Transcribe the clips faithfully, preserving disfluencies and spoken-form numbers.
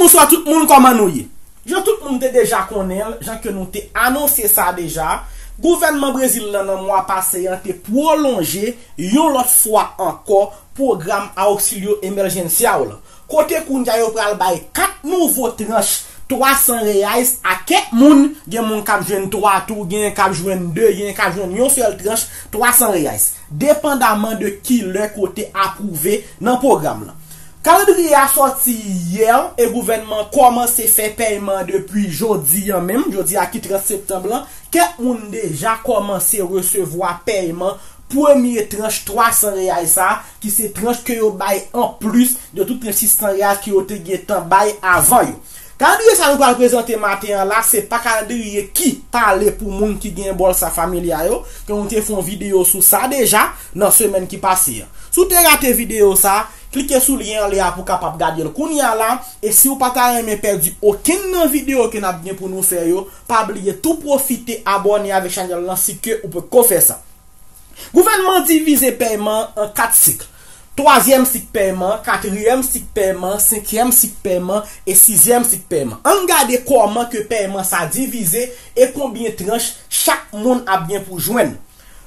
Bonswa tout moun, kòman nou ye? Jan tout moun te deja konnen l, jan ke nou te anonse sa deja, gouvènman Brezil lan nan mwa pase an te pwolonje yon lòt fwa ankò pwogram Auxílio Emergencial lan. Kote kounye a yo pral bay kat nouvo tranch twa san reais a kèk moun, gen moun k ap jwenn twa tou, gen k ap jwenn de, gen k ap jwenn yon sèl tranch twa san reais, depandaman de ki lè ke w te apwouve nan pwogram lan. Kalandriye a sòti yè e gouvènman kòmanse fè pèyman depi jodi a menm, jodi a ki trant septanm lan, kèk moun deja kòmanse resevwa pèyman premye tranch twa san reais sa, ki se tranch ke yo bay anplis de tout tranch sis san reais ke yo te gentan bay avan yo. Kalandriye sa nou pral prezante maten an la, se pa kalandriye ki pale pou moun ki gen Bolsa Familia yo, ke nou te fè yon videyo sou sa deja nan semèn ki pase an. Si w te rate videyo sa, klike sou lyen anlè a pou w kapab gade l kounye a la, e si w pa ta renmen pèdi okenn nan videyo ke n ap gen pou nou fè yo, pa bliye tou pwofite abòne avèk chanèl lan si ke ou poko fè sa. Gouvènman an divize pèyman an kat sik. Twazyèm sik pèyman, katriyèm sik pèyman, senkyèm sik pèyman e sizyèm sik pèyman. Ann gade kòman ke pèyman sa divize e konbyen tranch chak moun ap gen pou jwenn.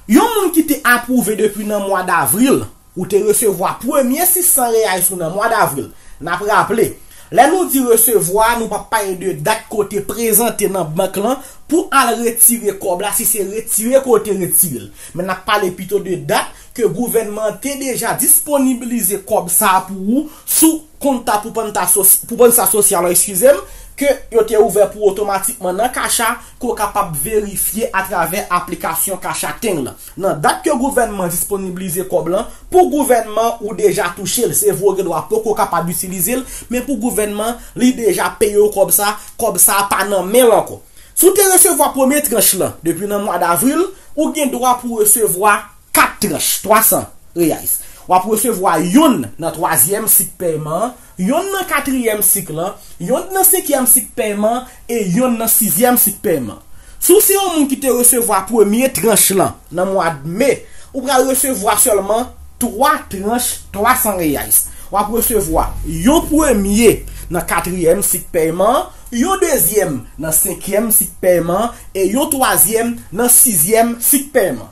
Yon moun ki te apwouve depi nan mwa davril, ou te resevwa premye sis san reais ou nan mwa davril. N ap raple, lè nou di resevwa, nou p ap pale de dat ke w te prezante nan bank lan pou al retire kòb la, si se retire ke w te retire l. Men n ap pale pito de dat ke gouvènman an te deja disponibilize kòb sa a pou ou sou konta pou pann ta sosi-, pou pann sa sosyal, eskize m, ke yo te ouvè pou otomatikman nan Cash App, ke w kapab verifye atravè aplikasyon Cash App Ting lan. Nan dat ke gouvènman disponibilize kòb lan, pou gouvènman ou deja touche l, se vre ou gen dwa poko kapab itilize l, men pou gouvènman li deja peye w kòb sa, kòb sa pa nan men l ankò. Si w te resevwa premye tranch lan depi nan mwa davril, ou gen dwa pou resevwa kat tranch twa san reais. W ap resevwa yonn nan twazyèm sik pèyman an, yonn nan katriyèm sik lan, yonn nan senkyèm sik pèyman e yonn nan sizyèm sik pèyman. Si w se yon moun ki te resevwa premye tranch lan nan mwa me, ou pral resevwa sèlman twa tranch twa san reais. W ap resevwa yon premye nan katriyèm sik pèyman an, yon dezyèm nan senkyèm sik pèyman an e yon twazyèm nan sizyèm sik pèyman.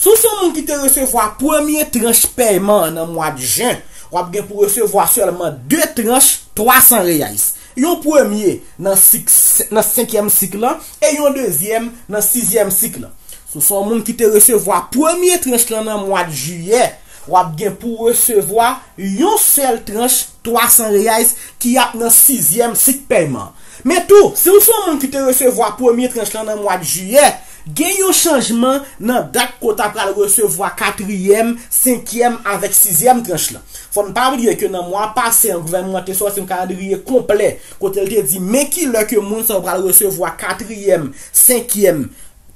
Si w se yon moun ki te resevwa premye tranch pèyman an nan mwa jen, w ap gen pou resevwa sèlman de tranch twa san reais. Yon premye nan sik, nan senkyèm sik lan e yon dezyèm nan sizyèm sik lan. Si w se yon moun ki te resevwa premye tranch lan nan mwa jiyè, w ap gen pou resevwa yon sèl tranch twa san reais ki ap nan sizyèm sik pèyman. Men tou, si w se yon moun ki te resevwa premye tranch lan nan mwa jiyè, gen yon chanjman nan dat ke w ta pral resevwa katriyèm, senkyèm avèk sizyèm tranch lan. Fò n pa bliye ke nan mwa pase an, gouvènman an te sòti yon kalandriye konplè, kote l te di men ki lè ke moun sa yo pral resevwa katriyèm, senkyèm,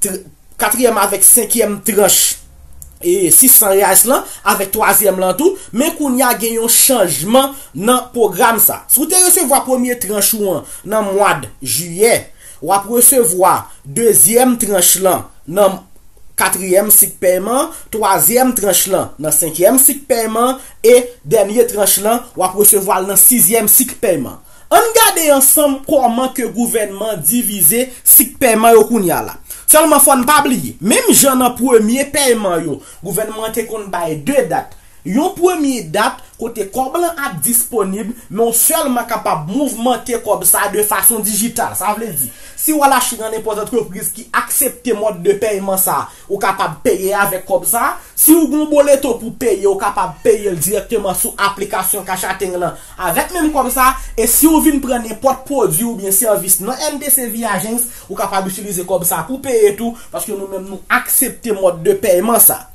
tr-, katriyèm avèk senkyèm tranch e sis san reais lan, avèk twazyèm lan tou, men kounye a gen yon chanjman nan pwogram sa. Si w te resevwa premye tranch ou an nan mwad jiyè, w ap resevwa dezyèm tranch lan nan katriyèm sik pèyman, twazyèm tranch lan nan senkyèm sik pèyman, e dènye tranch lan, w ap resevwa l nan sizyèm sik pèyman. Ann gade ansanm kòman ke gouvènman an divize sik pèyman yo kounye a la. Sèlman fò n pa bliye, menm jan nan premye pèyman yo, gouvènman an te konn bay de dat. Yon premye dat kote kòb lan ap disponib, men w sèlman kapab mouvmante kòb sa a de fason dijital. Sa vle di, si w al achte nan nenpòt antrepriz ki aksepte mòd de pèyman sa a, ou kapab peye avèk kòb sa a. Si w gen yon boleto pou peye, ou kapab peye l dirèkteman sou aplikasyon Cash App Ting lan avèk menm kòb sa a. E si w vin pran nenpòt pwodui oubyen sèvis nan N T C Via Agencia, ou kapab itilize kòb sa a pou peye tou, paske nou menm nou aksepte mòd de pèyman sa a.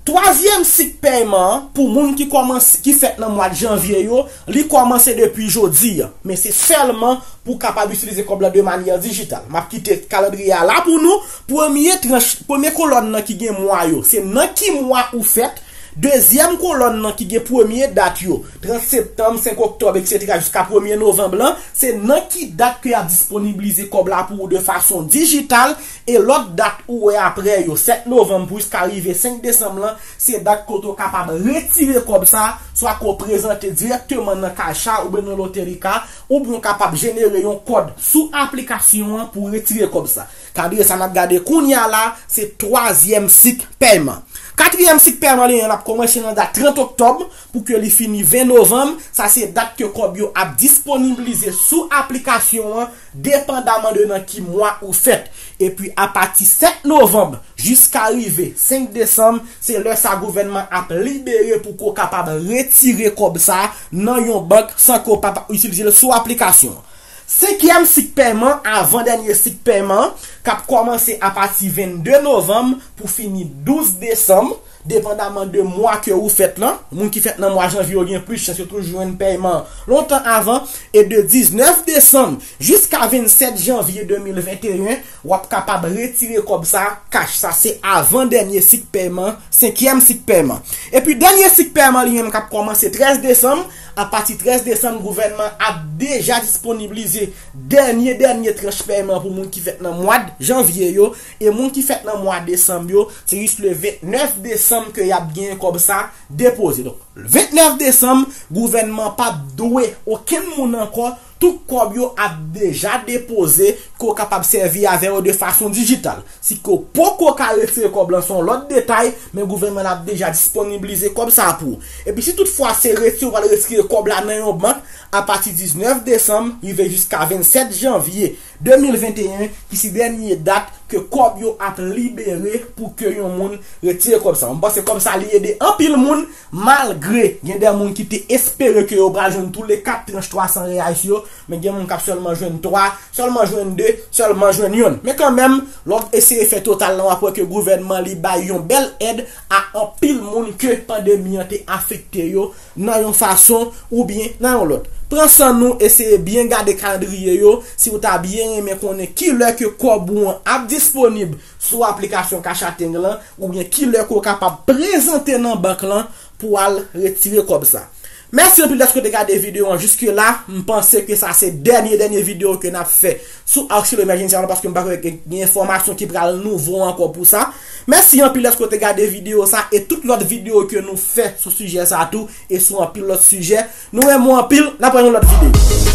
Twazyèm sik pèyman an, pou moun ki kòmanse, ki fèt nan mwa janvye yo, li kòmanse depi jodi a, men se sèlman pou w kapab itilize kòb la de manyè dijital. M ap kite kalandriye a la pou nou. Premye tranch, premye kolòn nan ki gen mwa yo, se nan ki mwa ou fèt. Dezyèm kolòn nan ki gen premye dat yo, trant septanm, senk oktòb, etsetera, jiska premye novanm lan, se nan ki dat ke y ap disponibilize kòb la pou ou de fason dijital, e lòt dat ou wè apre yo, sèt novanm pou jiska rive senk desanm lan, se dat kote w kapab retire kòb sa, swa ke w prezante dirèkteman nan Caixa oubyen nan Lotérica, oubyen w kapab jenere yon kòd sou aplikasyon an pou w retire kòb sa. Kadre sa n ap gade kounye a la, se twazyèm sik pèyman. Katriyèm sik pèyman li an ap kòmanse nan dat trant oktòb pou ke li fini ven novanm. Sa se dat ke kòb yo ap disponibilize sou aplikasyon an, depandaman de nan ki mwa ou fèt. Epi apati sèt novanm jiska rive senk desanm, se lè sa gouvènman ap libere pou ke w kapab retire kòb sa nan yon bank san ke w pa pa itilize l sou aplikasyon an. Senkyèm sik pèyman, avan dènye sik pèyman, k ap kòmanse apati vennde novanm pou fini douz desanm, depandaman de mwa ke ou fèt lan. Moun ki fèt nan mwa janvye yo gen plis chans yo toujou jwenn pèyman lontan avan. E de diznèf desanm jiska vennsèt janvye de mil venteyen, w ap kapab retire kòb sa kach. Sa se avan dènye sik pèyman, senkyèm sik pèyman. Epi dènye sik pèyman li menm k ap kòmanse trèz desanm. Apati trèz desanm, gouvènman ap deja disponibilize dènye, dènye tranch pèyman pou moun ki fèt nan mwa janvye yo. E moun ki fèt nan mwa desanm yo, se jis le vennèf desanm ke y ap genyen kòb sa depoze. Donk, vennèf desanm, gouvènman p ap dwe okenn moun ankò. Tout kòb yo ap deja depoze, ke w kapab sèvi avè yo de fason dijital. Si ke w poko ka retire kòb lan, se yon lòt detay, men gouvènman ap deja disponibilize kòb sa pou ou. Epi si toutfwa se retire, ou pral retire kòb la nan yon bank, apati diznèf desanm, rive jiska vennsèt janvye de mil venteyen, ki se dènye dat ke kòb yo ap libere pou ke yon moun retire kòb sa. M panse kòb sa li ede anpil moun, malgre gen de moun ki te espere ke yo pral jwenn tou le kat tranch twa san reais yo, men gen moun k ap sèlman jwenn twa, sèlman jwenn de, sèlman jwenn yonn. Men kanmenm, lè w eseye fè total lan, w ap wè ke gouvènman li bay yon bèl èd a anpil moun ke pandemi an te afekte yo nan yon fason oubyen nan yon lòt. Pran san nou, eseye byen gade kalandriye yo, si w ta byen renmen konnen kilè ke kòb ou an ap disponib sou aplikasyon Caixa Tem lan, oubyen kilè ke w kapab prezante nan bank lan pou w al retire kòb sa. Mèsi anpil dèske w te gade videyo an jiske la. M panse ke sa se dènye, dènye videyo ke n ap fè sou Auxílio Emergencial, paske m pa kwè ke gen enfòmasyon ki pral nouvo ankò pou sa. Mèsi anpil dèske w te gade videyo sa e tout lòt videyo ke nou fè sou sijè sa tou e sou anpil lòt sijè. Nou renmen w anpil, n ap wè nan lòt videyo.